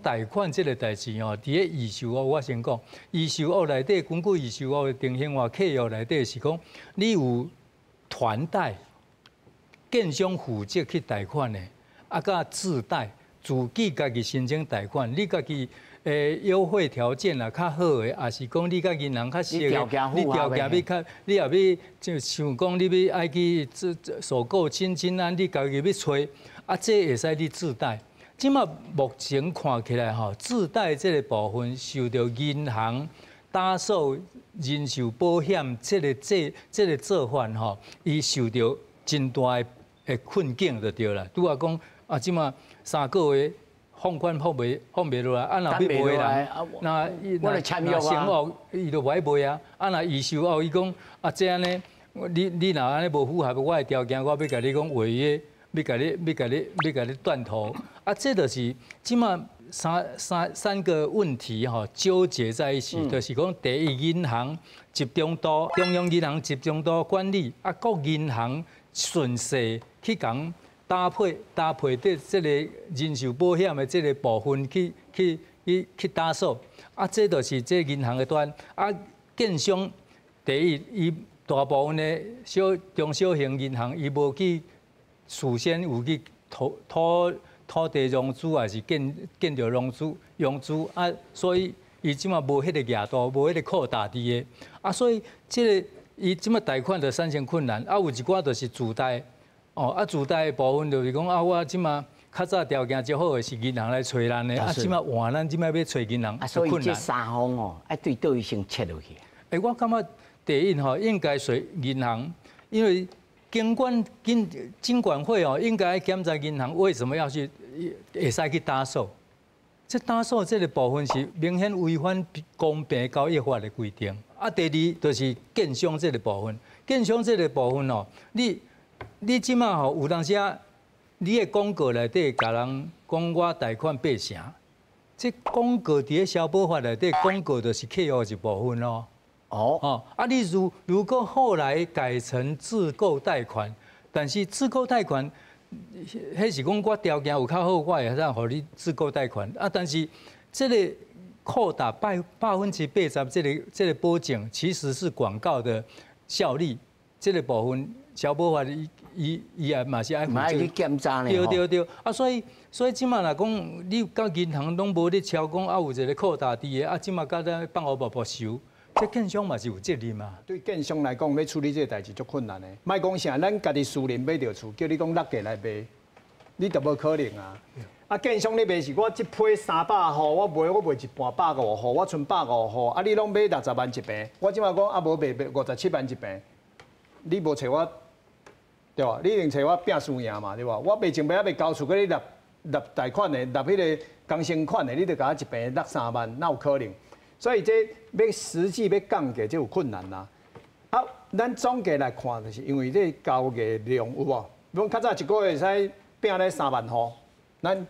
貸款這個代誌吼，佇咧預售屋，我先講，預售屋內底，根據預售屋的定型化契約內底是講，你有團貸、建商負責去貸款的，啊，佮自貸，自己家己申請貸款，你家己優惠條件啊較好的，抑是講你佮銀行較熟的，你條件欲較，你若欲就像講你欲愛去這首購親親啊，你家己欲揣，啊，這會使你自貸。這馬目前看起來吼，自貸這个部分受著銀行搭售人壽保險這個做法吼，伊受著真大的困境就對啦。拄仔講啊，這馬3個月放款放袂落來，啊若欲賣的人，那那成屋伊就無愛賣啊。啊若預售屋伊講啊，這按呢，你若按呢無符合我的條件，我欲共你講違約。欲共你斷頭啊！這就是這馬三個問題吼糾結在一起，就是講第一銀行集中度，中央銀行集中度管理啊，各銀行順勢去共搭配這個人壽保險的這個部分去打掃啊，這就是這銀行的端啊，建商第一，伊大部分的小中小型銀行伊無去事先有去土地融資，還是建著融資啊，所以伊這馬無彼个額度，無彼个擴大佇个啊，所以這个伊這馬貸款就產生困難啊，有一寡就是自貸哦，啊自貸的部分就是講啊，我這馬較早條件較好的是銀行來揣咱的，啊這馬換咱這馬欲揣銀行就困難。所以這三方哦，愛對佗位先切落去。欸，我感覺第一吼應該隨銀行，因為金管會哦，應該檢查銀行為什麼要去會使去搭售？這搭售這个部分是明顯違反公平交易法的規定。啊，第二就是建商這个部分，建商這个部分哦，你這馬吼有當時啊，你的廣告內底共人講我貸款八成，這廣告佇咧消保法內底廣告就是契約一部分咯。哦，啊，你如果後來改成自購貸款，但是自購貸款，彼是講我條件有較好，我會使予你自購貸款啊。但是這個擴大80%這個保證，其實是廣告的效力，這個部分消保法伊也嘛是愛負責。去檢查呢。對對對，啊，所以這馬若講你佮銀行攏無咧敲講啊，有一個擴大佇的啊，這馬佮咱放予薄薄收。這建商嘛是有責任啊。對建商來講，欲處理這個代誌足困難的。莫講啥，咱家己私人買著厝，叫你講落價來賣，你都無可能啊。啊，建商咧賣是我這批300戶，我賣一半150戶，我賰150戶，啊，你攏買60萬一坪，我這馬講啊，無賣57萬一坪，你無揣我，對無？你一定揣我拼輸贏嘛，對無？我賣前尾還未交厝，閣你納貸款的，納彼个工程款的，你著共我一坪落3萬，哪有可能？所以這欲實際欲降價，這有困難啦。啊，咱總計來看，就是因為這交易量有無？講較早一個月會使拚咧3萬戶，咱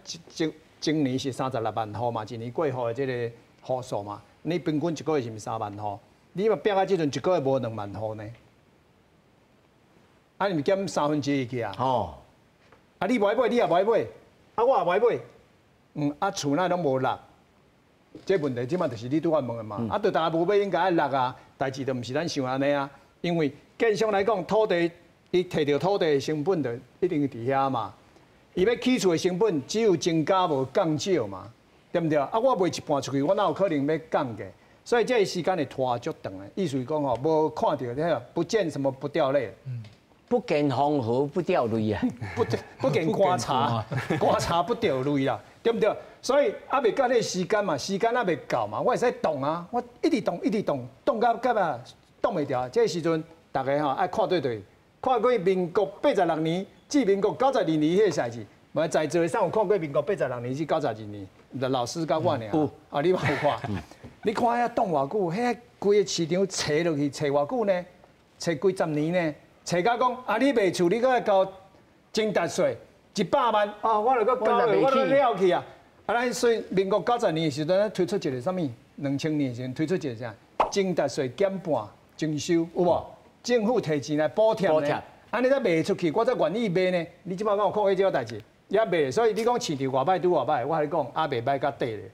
一年是36萬戶嘛，一年過戶的這个戶數嘛，你平均一個月是毋是3萬戶？你嘛拚到這陣一個月無2萬戶呢？啊，你毋減三分之一去啊？哦。啊，你無愛買，你也無愛買，啊，我也無愛買，啊，厝哪攏無落？這問題這馬就是你拄仔問的嘛。啊，著大家無買應該愛落啊，代誌就毋是咱想按呢啊。因為建商來講，土地伊提著土地的成本就一定佇遐嘛。伊欲起厝的成本只有增加無降少嘛，對毋對？啊，我賣一半出去，我哪有可能欲降價？所以這个時間會拖足長的。意思是講吼，無看著那個不見什麼不掉淚。不見黃河不掉淚啊！不見棺柴，棺柴不掉淚啦，對毋對？所以猶未到彼个時間嘛，時間猶未到嘛，我會使擋啊，我一直擋，一直擋，擋到到尾擋袂牢。這个時陣，大家吼愛看對對，看過民國八十六年至民國92年彼个代誌，無在座的啥有看過民國八十六年至九十二年？老師佮我爾。有。啊，你嘛有看？你看遐擋偌久，遐規个市場揣落去，揣偌久呢？揣幾十年呢？揣到講啊，你賣厝，你閣愛交增值稅100萬啊！我著閣交落，我都了去啊！啊，咱所以民國九十年的時陣，咱推出一个啥物？2000年的時陣推出一个啥？增值稅減半徵收，有無？政府提錢來補貼呢？按呢才賣出去，我才願意賣呢。你這擺敢有看過這個代誌？也袂，所以你講市場偌䆀拄偌䆀，我共你講，也袂䆀甲底咧。